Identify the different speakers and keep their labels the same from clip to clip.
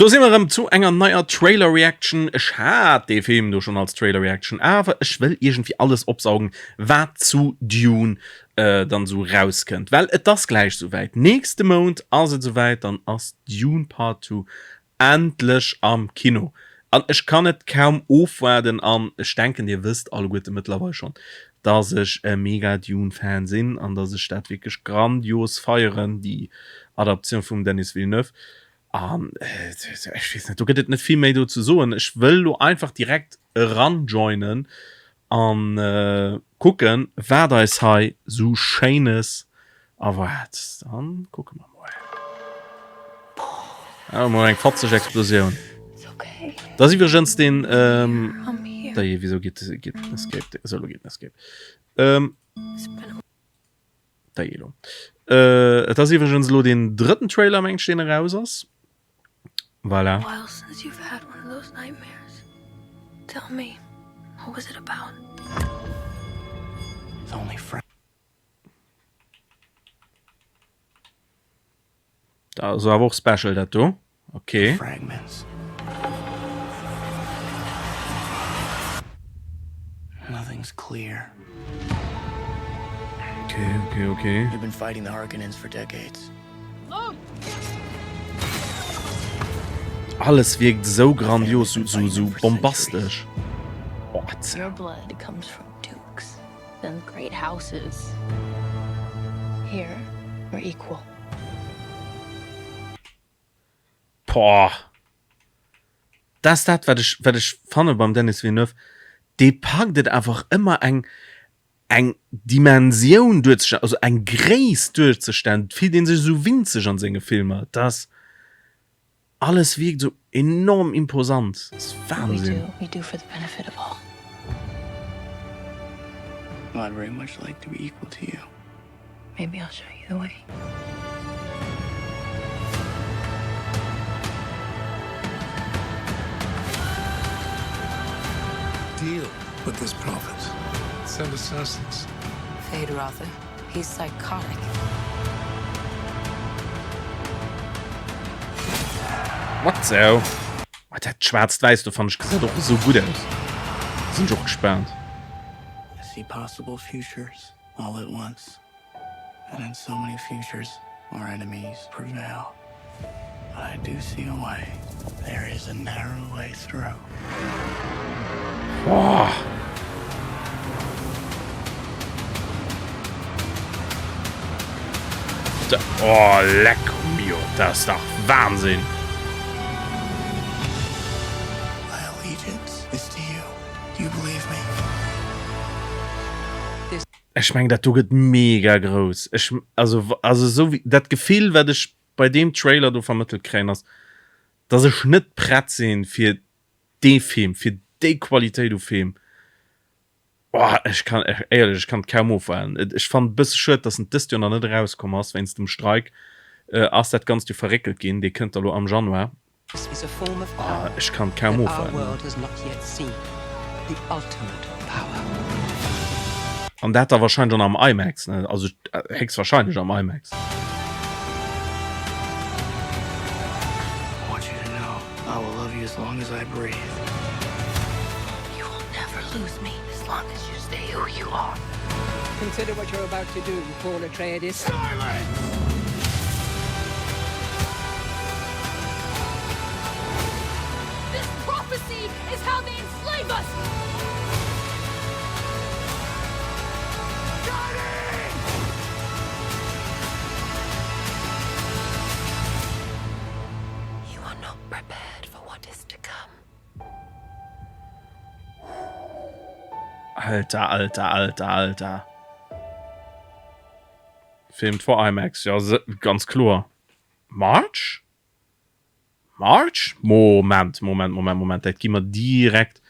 Speaker 1: Do si mer erëm zu enger neier Trailer Reaction. Ech hat dee Film do schonn als Trailer Reaction, awer ech wëll iergendwéi alles opsaugen, wat zu Dune dann esou rauskënnt, well et ass gläich esouwäit. Nächste Mount ass et esouwäit, dann ass Dune Part 2 endlech am Kino an ech kann et kaum ofwaarden an ech denken dir wësst alleguerte mëttlerweil schonn, dass ech e mega Dune Fan sinn an dass ech dat wierklech grandios feieren, déi Adaptioun vum Denis Villeneuve. An ech weess net, do gëtt et net vill méi do ze soen. Ech wëll lo einfach direkt eran joinen an kucken, wat eis hei sou Schéines erwaart. Dann kucke mer mol. Ah, mol eng fatzeg Explosioun. Dat ass iwwregens den, dajee, wisou geet, geet den Escape, esou, lo geet den Escape. Dei elo. Äh, et ass iwwregens elo den drëtten Trailer, meng ech, deen eraus ass. Voilà.
Speaker 2: While since you've had one of those nightmares. Tell me, what was it about?
Speaker 3: It's only friend.
Speaker 1: Dat ass awer och special, dat do. Okay.
Speaker 3: Fragments. Nothing's clear.
Speaker 1: Okay, okay, okay.
Speaker 3: We've been fighting the Harkonnens for decades.
Speaker 1: Alles wierkt esou grandios, sou, sou, sou bombastesch. Oh,
Speaker 2: Your blood comes from dukes and great houses. Here, we're equal.
Speaker 1: Boah. Dat ass dat, wat ech, wat ech fanne beim Denis Villeneuve, dee packt et einfach ëmmer eng, eng Dimensioun duerzestellen, also eng Gréisst duerzestellen, et fillt ee sech esou winzeg an senge Filmer, et ass, alles wierkt esou enorm imposant, et ass
Speaker 2: What we
Speaker 1: Wahnsinn.
Speaker 2: do, we do for the benefit of all.
Speaker 3: I'd very much like to be equal to you.
Speaker 2: Maybe I'll show you the way.
Speaker 4: Deal with this prophet. Send assassins.
Speaker 5: Feyd-Rautha. He's psychotic.
Speaker 1: What so? Oh, dat schwaarzt-wäiss do fannen ech gesäit och esou gutt aus. Sinn ech och gespaant.
Speaker 3: I see possible futures. All at once and in so many futures our enemies prevail but I do see a way there is a narrow way through.
Speaker 1: Boah. Oh, lecco mio, dat ass dach Wahnsinn!
Speaker 3: My allegiance is to you. Do you believe me?
Speaker 1: Ech mengen dat do gëtt mega grouss. Ech also also esou wéi dat Gefill wat ech bei deem Trailer do vermëttelt kréien ass, dass ech net prett sinn fir dee Film, fir déi Qualitéit u Film. Oh ech kann éierlech ech kann et kaum ofwaarden. Ech fannen et e bësse schued, dass en dëst Joer nach net erauskomm ass, wéinst dem Streik ass dat Ganzt jo verréckelt ginn. Dee kënnt da lo am Januar. Ah, ech kann kaum ofwaarden. An dat da wahrscheinlech och nach am IMAX, ne? Also héchstwahrscheinlech am IMAX.
Speaker 2: This prophecy is how they enslave us! You are not prepared for what is to come.
Speaker 1: Alter, alter, alter, alter. Filmed for IMAX, jo, ganz kloer. March? March? Moment, Moment, Moment, Moment, dat gi mer direkt,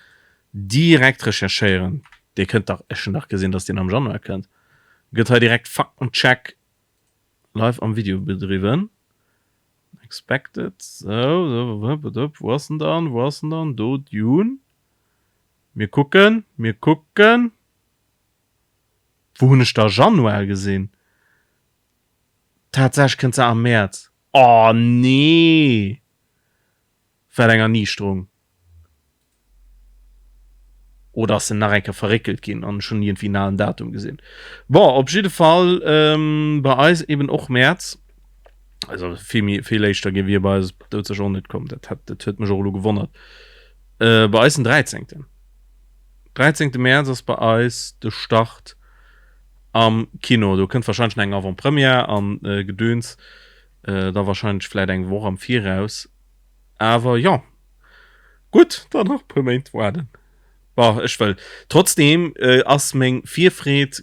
Speaker 1: direkt recherchéieren. Dee kënnt dach, ech hunn dach gesinn, dass deen am Januar kënnt. Gëtt hei direkt Faktencheck live am Video bedriwwen. Expected, sou, sou, wou ass en dann, wou ass en dann? Do, Dune. Mir kucken, mir kucken. Wou hunn ech da Januar gesinn? Tatsächlech kënnt se am Mäerz. Oh nee! Wat eng Erniichterung. Oder ass en nach eng Kéier verréckelt ginn an ech hunn iergendwéi en alen Datum gesinn. Bon, op jidde Fall bei eis eben och Mäerz. Also vill méi, vill éischter gi wier bei eis doudsécher och net komm. Dat hätt, dat huet mech och elo gewonnert. Bei eis den dräizéngten. Dräizéngte Mäerz ass bei eis de Start am Kino. Do kënnt warscheinlech nach eng Avant-Première an Gedöns. Da warscheinlech vläit eng Woch am Viraus. Awer jo, gutt, dann nach e puer Méint waarden. Bon, ech wëll. Trotzdeem ass meng Virfreed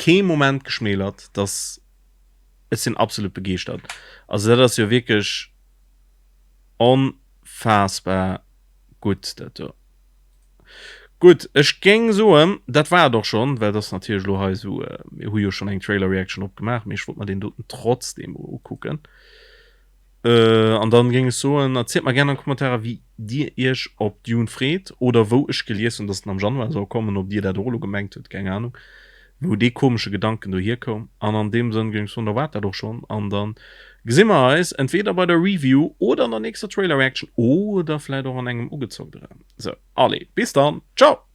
Speaker 1: kee Moment geschmälert, dass ech sinn absolut begeeschtert. Also dat ass jo wierklech onfaassbar gutt dat do. Gutt, ech géing soen, dat war et och schonn, well et ass natierlech elo hei esou, mir hu jo schonn eng Trailer-Reaction opgemaach, mee ech wollt mer deen doten trotzdem mol ukucken. An dann géing ech soen, erzielt mer gär an de Kommentarer wéi dir iech op Dune freet oder wou ech gelies hunn, dass en am Januar soll kommen, ob dir dat och elo gemengt hutt, keng Ahnung wou dee komesche Gedanken do hierkoum. An an deem Sënn géing ech soen, da war et dat och schonn an dann gesi mer eis entweder bei der Review oder an der nächster Trailer Reaction oder vläit och an engem ugezockt erëm. Sou, allez, bis dann, ciao!